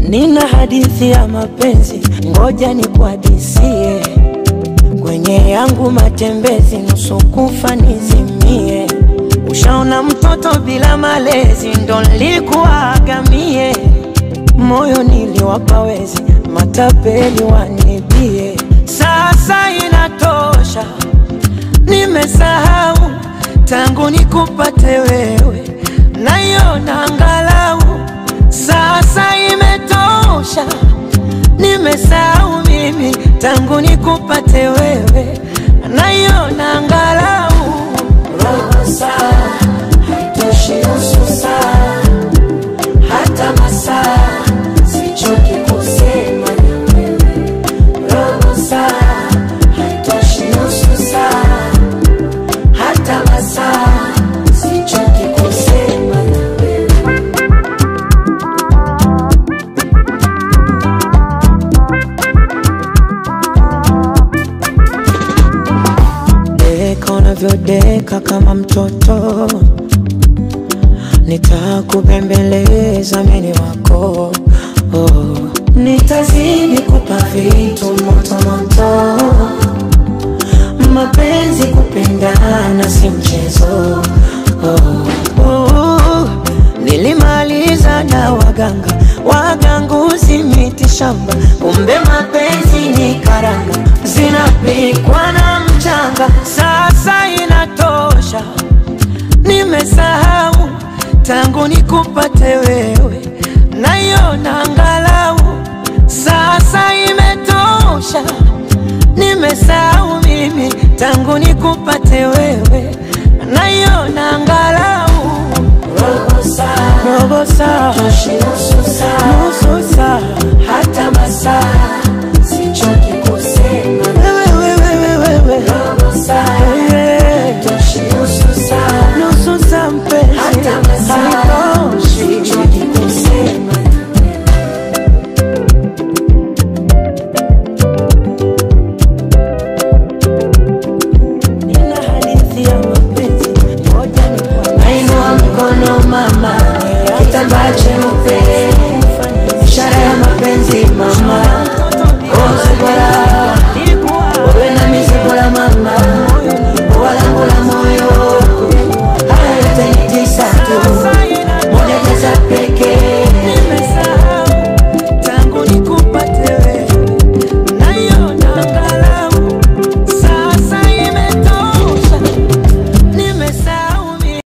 Nina hadithi ya mapenzi, ngoja nikuhadisie. Kwenye yangu matembezi, nusu kufa nizimie. Ushaona mtoto bila malezi, ndo nilikuwaga mie. Moyo niliwapa wezi, matapeli wanibie. Sasa inatosha, nimesahau tangu nikupate wewe, naiona angalau. Sasa imetosha, nimesahau mimi tangu nikupate wewe, naiona angalau. Robo saa haitoshi, nusu saa, hata masaa, sichoki kusema na wewe. Robo saa haitoshi, nusu saa, hata masaa, sichoki kusema na wewe. Deka unavyodeka kama mtoto, nitakubembeleza mimi wako. Oh. Nitazidi kupa vitu moto moto, mapenzi kupendana si mchezo. Oh. Oh. Nilimaliza na waganga, waganguzi miti shamba, kumbe mapenzi ni karanga, zinapikwa na mchanga. Sasa inatosha, nimesahau tangu nikupate wewe, naiona angalau. Sasa imetosha, nimesahau mimi tangu nikupate wewe, naiona angalau. Robo saa, robo saa, nusu saa, nusu saa, hata masaa,